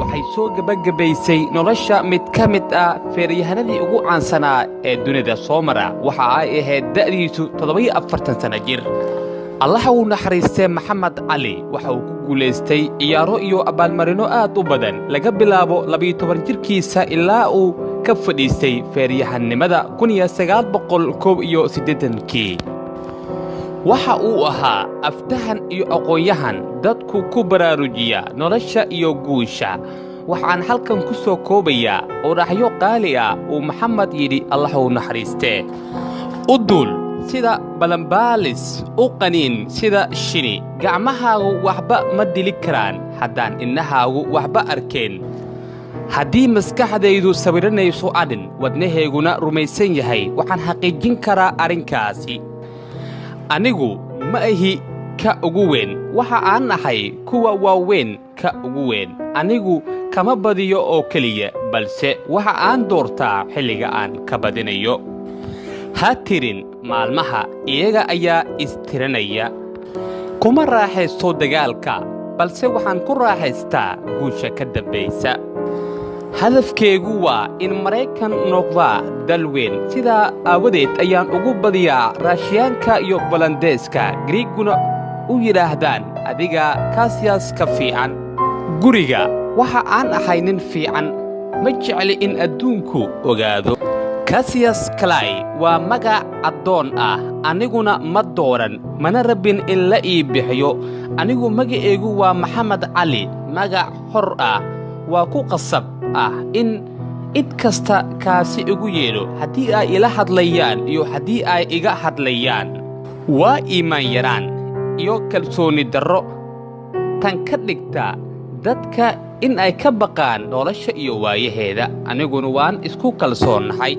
Waxay soo gebagabaysay nolosha mid ka mid ah feeryahanadii ugu caansanaa ee dunida soo mara. Waxa ay ahayd da'diisu 47 sanno jir. Allaha uu naxariistee, Maxamed Cali waxa uu ku guulaystay ciyaaro iyo abaalmarino aad u badan laga bilaabo 12 jirkiisa ilaa uu ka fadhiistay feeryahannimada 1981-kii. Waxa uu ahaa aftahan iyo aqoon-yahan dadku ku baraarujiya nolosha iyo guusha. Waxaan halkan ku soo koobayaa odhaxyo qaali ah uu Maxamed yidhi, Allah uu naxariistee: U duul sida balambaalis, u qaniin sida shini. Gacmahaagu waxba ma dili karaan haddaan indhahaagu waxba arkeen. Haddii maskaxdaydu sawiranayso adhin, wadnahayguna rumaysan yahay, waxaan xaqiijin karaa arrinkaasi. Anigu ma ahi ka ugu weyn, waxa aan ahay kuwa waaweyn ka ugu weyn. Anigu kama badiyo oo keliya, balse waxa aan doortaa xilliga aan ka badinayo. Ha tirin maalmaha, iyaga ayaa istiranaya. Kuma raaxaysto dagaalka, balse waxaan ku raaxaystaa guusha ka dambaysa. Hadafkaygu waa in Maraykan noqdaa dal weyn, sidaa aawadeed ayaan ugu badiyaa Raashiyaanka iyo Bolandeeska, Griiguna u yidhaahdaan adiga Kasiyas ka fiican. Guriga waxa aan ahay nin fiican, ma jecli in adduunku ogaado. Kasiyas Clay waa magac addoon ah, aniguna ma dooran, mana rabin in la ii bixiyo. Anigu magacaygu waa Maxamed Cali, magac xor ah. Waa ku qasab ah in cid kasta kaasi igu yeedho haddii ay ila hadlayaan iyo haddii ay iga hadlayaan. Waa iimaan yaraan iyo kalsooni darro tan ka dhigta dadka in ay ka baqaan nolosha iyo waayaheeda. Aniguna waan isku kalsoonnahay.